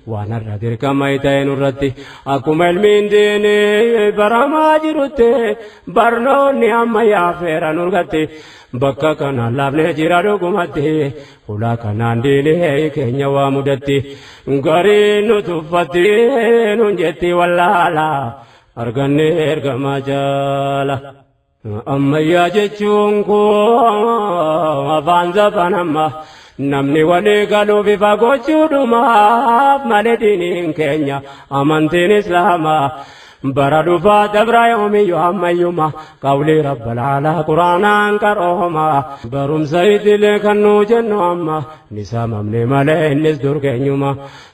Waan har'a dirqama ta'e nurratti akkuma ilmiin diinii baramaa jirutti barnoonni ammayyaa feera nurgatti bakka kanaan laafnee jira dhugumatti hulaa kanaan diinii keenya waa mudatti garii nu tuffatti nun jetti wallaala arganne ergamaa jaala. Ammayyaa jechuun koo afaan zafan amma namni walii galuu bifa gochuudhumaaf malee diiniin keenya amantiin islaamaa bara dhufaa dabra yoomiyyuu ammayyuma qawlii rabbal aalaa quraanaan qarooma barumsa idilee kan nuu jennu amma ni saamamne malee innis dur keenyuma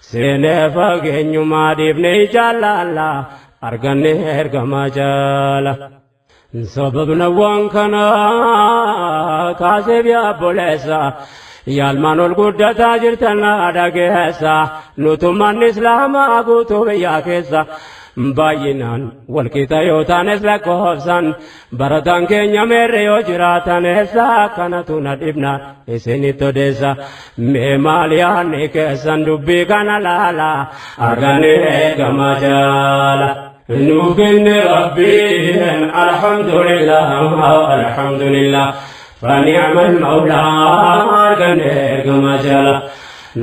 seenee fageenyumaa dhiifne jaallalla arganne ergamaa jaala. Sababna waan kanaa kaasee obboleessa yaalmaan ol guddataa jirtan dhageessa nutummaan islaamaa guutuu biyyaa keessa baay'inaan walqixa yoo taanes lakkoofsan barataan keenya meerre yoo jiraatan eessa kanatu na dhibna isinitti odeessa mee maal yaadni keessan dubbii kana laala arganne ergamaa jaala. نوكن ربي الحمد لله الحمد لله فنعم المولى أرجنك ما جلا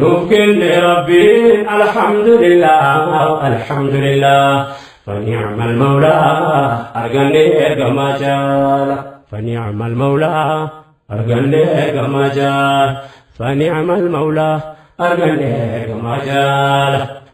نوكن ربي الحمد لله الحمد لله فنعم المولى أرجنك ما جلا فنعم المولى أرجنك ما جلا فنعم المولى أرجنك ما جلا.